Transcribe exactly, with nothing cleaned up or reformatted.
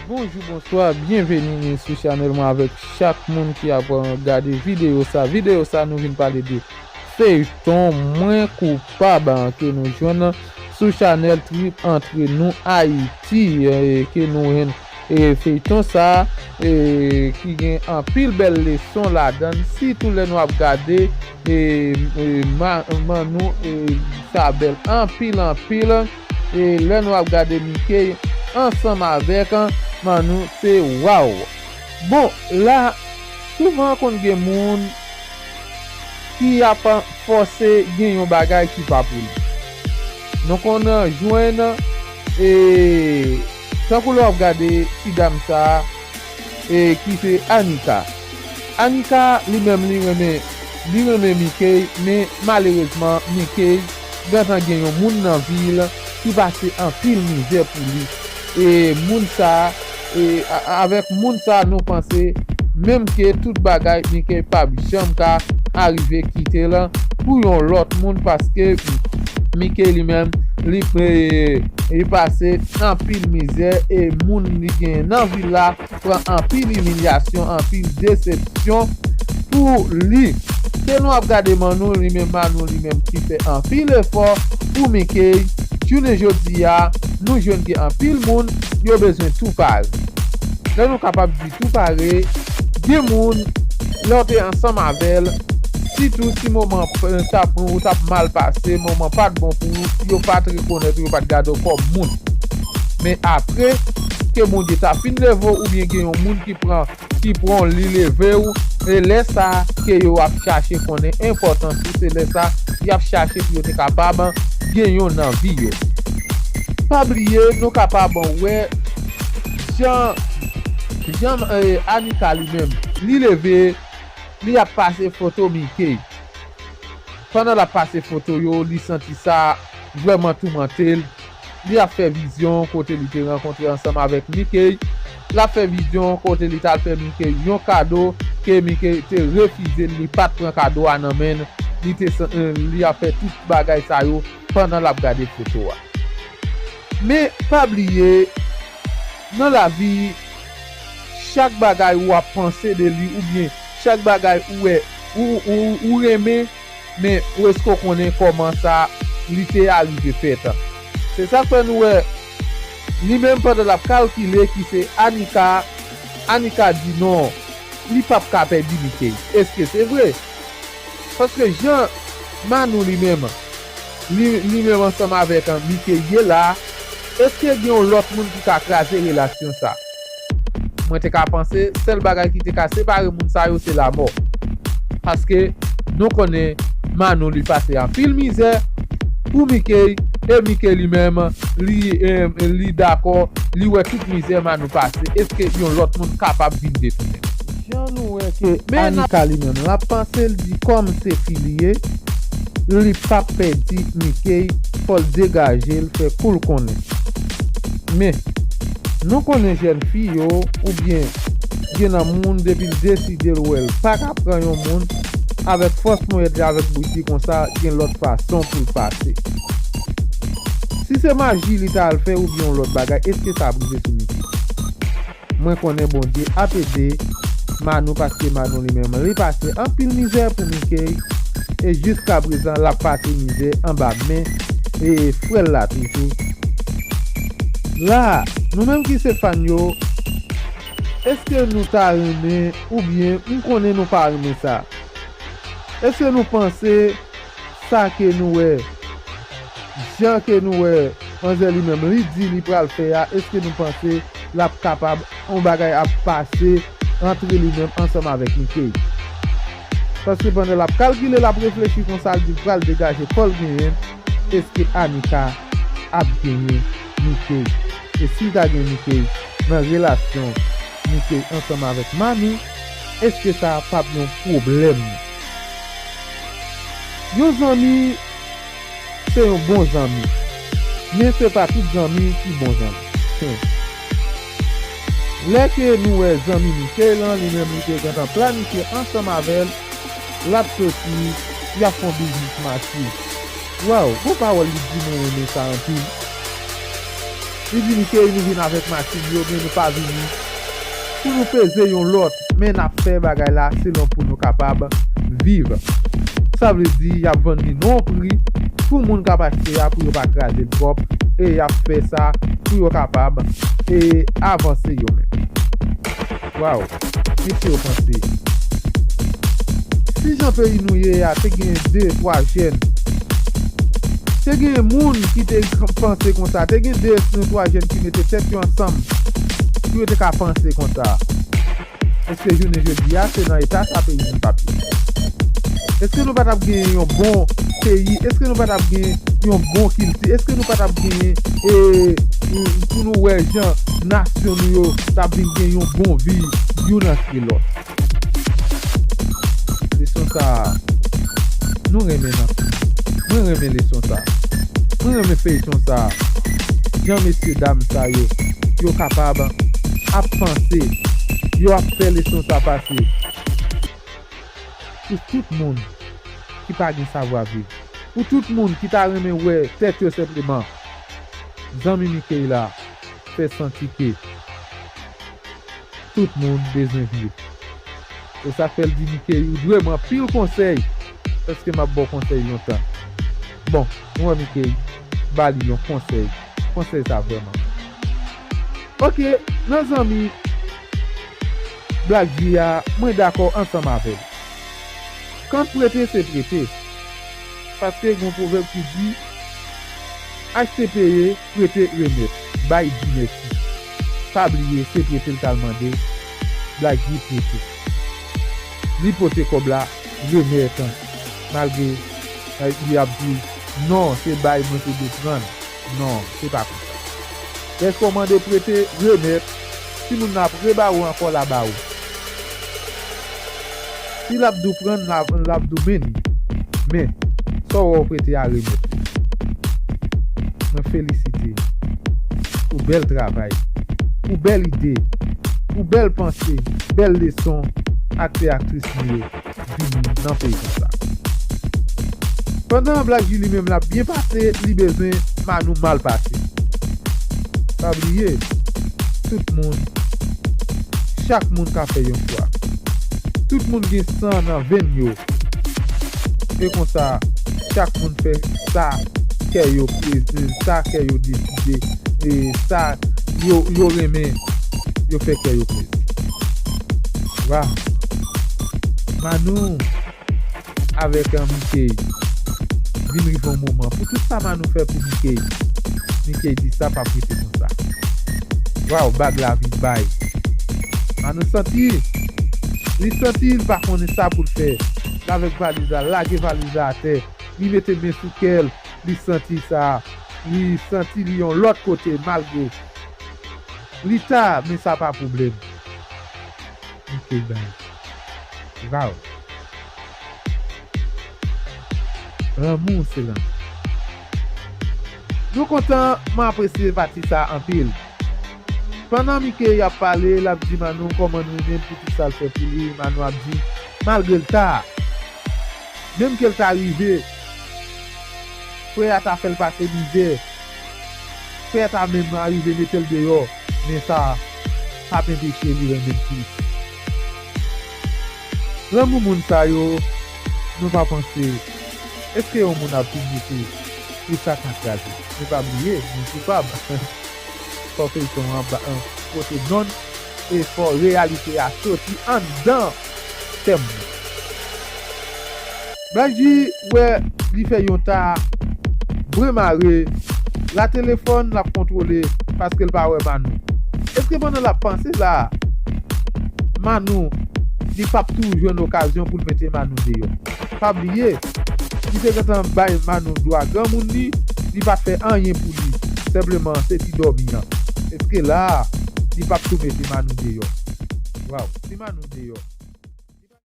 Bonjou, bonswa, byenveni sou chanèl mwen avèk chak moun ki ap, eh, gade videyo sa. Videyo sa, nou vin pale de feyton Mwen Koupab, eh, ke nou jwenn sou chanèl Trip Antre Nou Ayiti, eh, ke nou jwenn, eh, feyton sa, eh, ki gen anpil bèl leson ladan l. Sitou lè nou ap gade, eh, eh, ma-, Manou, eh, sa bèl anpil, anpil. E lè nou ap gade Mickey ansanm avèk Manou, se waw. Bon, la, souvan konn gen moun ki ap fòse gen yon bagay ki pa pou li. Nou konn jwenn, e, tankou lè w ap gade ti dam sa, e, ki se Anika. Anika, li menm, li renmen, li renmen Mickey, men malerezman, Mickey gentan gen yon moun nan vi l ki pase anpil mizè pou li. E moun sa, e a-, avèk moun sa, nou panse menm ke tout bagay, Mickey p ap janm ka arive kite l pou yon lòt moun, paske Mickey li menm, li, e, li pase anpil mizè, e moun li gen nan vi l la pran anpil imilyasyon, anpil desepsyon pou li. Ke nou ap gade Manou, li menm, Manou li menm ki fè anpil efò pou Mickey. Jounen jodi a, nou jwenn gen anpil moun, yo bezwen tou pare. Lè nou kapab di tou pare, gen moun, lè w te ansanm avè l, sitou si moman p-, t ap, ou t ap mal pase, moman pa t bon pou ou, yo pa t rekonèt ou, yo pa t gade w kòm moun. Men apre ke Bondye ta fin leve w, oubyen gen yon moun ki pran, ki pran w, li leve w, e lè sa ke yo ap chache konnen enpòtans ou, se lè sa y ap chache pou yo te kapab gen yon nan vi yo. Pa bliye, nou kapab wè jan, jan, eh, Anika li menm, li leve, li ap pase foto Mickey. Pandan l ap pase foto yo, li santi sa vrèman toumante l. Li ap fè vizyon kote li te rankontre ansanm avèk Mickey. L ap fè vizyon kote li t al fè Mickey yon kado ke Mickey te refize l, li pa t pran kado a nan men l. Li te san-, eh, li ap fè tout bagay sa yo pandan l ap gade foto a. Men pa bliye, nan lavi, chak bagay ou ap panse de li, oubyen chak bagay ou wè, ou, ou, ou renmen, men ou èske w konnen kòman sa li te arive fèt? Se sa k fè nou wè, li menm pandan l ap kalkile ki se Anika, Anika di non, li p ap ka pèdi Mickey. Èske se vre? Paske jan Manou li menm, li, li menm ansanm avèk, an, Mickey ye la, èske gen yon lòt moun ki ka kraze relasyon sa? Mwen te ka panse, sèl bagay ki te ka separe moun sa yo, se lamò. Paske nou konnen Manou li pase anpil mizè pou Mickey, e Mickey li menm, li, eh, li dakò, li wè tout mizè Manou pase. Èske yon lòt moun kapab vin detounen? Jan nou wè ke Anika li menm, l ap panse l di kòm se fi li ye, li p ap pèdi Mickey, fò l degaje l, fè kou l konnen. Men, nou konnen jèn fi yo, oubyen gen nan moun, depi l deside l wè l pa ka pran yon moun, avèk fòs monyèt li, avèk bouch li konsa, gen lòt fason pou l pase. Si se maji li ta al fè oubyen yon lòt bagay, èske sa ap rive sou Mickey? Mwen konnen Bondye ap ede Manou, paske Manou li menm, li pase anpil mizè pou Mickey, e jiska prezan, l ap pase mizè anba men, e, frè l la toujou. La, nou menm ki se fan yo, èske nou ta renmen, oubyen m konnen nou pa renmen sa? Èske nou panse sa ke nou wè, jan ke nou wè manzè li menm, li di li pral fè a, èske nou panse l ap kapab, yon bagay ap pase antre li menm ansanm avèk Mickey? Paske pandan l ap kalkile, l ap reflechi konsa, l di l pral degaje kò l genyen, èske Anika ap genyen Mickey? E si l ta gen Mickey nan relasyon Mickey ansanm avèk Manou, èske sa p ap yon pwoblèm? Yon zanmi se yon bon zanmi, men se pa tout zanmi ki bon zanmi. Hmm. Lè ke nou wè zanmi Mickey lan, li menm li te gentan planifye ansanm avè l, l ap soti, y ap fè yon biznis mache. Waw, gon pawòl li di mwen renmen sa anpil. Li di, Mickey, nou vin avèk machin yo, men nou pa vini pou nou peze yon lòt, men n ap fè bagay la selon pou nou kapab viv. Sa vle di, y ap vann li nan yon pri pou moun k ap achte a, pou yo pa kraze l twòp, e y ap fè sa pou yo kapab, e, avanse yo menm. Waw, mesye yo panse. Si jan peyi nou ye a te gen de, twa jèn, te gen moun ki te panse konsa, te gen de nan twa jèn ki mete tèt yo ansanm pou yo te ka panse konsa. Èske jounen jodi a, se nan eta sa peyi nou t ap ye? Èske nou pa t ap gen yon bon peyi? Èske nou pa t ap gen yon bon kilti? Èske nou pa t ap gen, e, pou nou wè jan nasyon nou yo t ap vin gen yon bon vi youn antre lòt? Leson sa a, nou renmen nan. Mwen renmen leson sa a. Mwen renmen feyton sa a. Jan mesye dam sa yo, yo kapab ap panse, yo ap fè leson sa pase. Pou tout moun ki pa gen savwa viv, pou tout moun ki ta renmen wè tèt yo senpleman, zanmi Mickey la fè santi ke tout moun bezwen viv. E sa fè l di Mickey, ou dwe m anpil konsèy, paske m ap ba w konsèy lontan. Bon, nou wè Mickey ba li yon konsèy. Konsèy sa vrèman. Oke, nan zanmi Black G a, mwen dakò ansanm avè l. Kan prete se prete. Paske gen yon pwovèb ki di, achte peye, prete remèt, bay di mèsi. Pa bliye, se prete l t al mande, Black G prete. Li pote kòb la, remèt, malgre, eh, li ap di, non, se bay mwen te dwe pran. Non, se pa konsa. Lèske w mande prete, remèt, timoun nan ap reba ou ankò, l a ba ou. Si l ap di w pran, l ap, l ap di w men li. Men, sa w wè w prete a, remèt li. Mwen felisite pou bèl travay, pou bèl ide, pou bèl panse, bèl leson, aktè, aktris nou yo vini nan feyton sa. Pandan Black G li menm l ap byen pase, li bezwen Manou mal pase. Pa bliye, tout moun, chak moun ka fè yon chwa. Tout moun gen san nan venn yo. E konsa, chak moun fè sa kè yo plezi, sa kè yo deside, e sa yo, yo renmen, yo fè kè yo plezi. Waw. Manou avèk, eh, Mickey vin rive yon moman. Pou tout sa Manou fè pou Mickey, Mickey di sa p ap rete konsa. Waw, bag la vin bay. Manou santi, li santi li pa konnen sa pou l fè. L avèk valiz la, lage valiz la atè. Li mete men sou kè l, li santi sa. Li santi li yon lòt kote, malgre li ta, men sa pa pwoblèm. Mickey bay. Waw. Lanmou se lanmou. Nou kontan, mwen apresye pati sa anpil. Pandan Mickey ap pale, l ap di Manou kòman l renmen l pou tout sa l fè pou li. Manou ap di, malgre l ta, menm ke l ta rive, frè a ta fè l pase mizè. Frè a ta menm arive mete l deyò, men sa p ap anpeche li renmen l plis. Lanmou moun sa yo, nou pa panse, èske yon moun ap vin mete pou sa ka kraze? Men pa bliye, moun koupab. Fò feyton an ba, an, pote non l, e fò reyalite a soti anndan tèm nan. Black G wè li fè yon ta bren mare, la telefòn l ap kontwole paske l pa wè Manou. Èske pandan l ap panse sa, Manou, li p ap tou jwenn okazyon pou l mete Manou deyò? Pa bliye, li te gentan bay Manou dwa granmoun li, li pa t fè anyen pou li. Senpleman, se ti dòmi an. Èske la a, li p ap tou mete Manou deyò? Waw, si Manou deyò.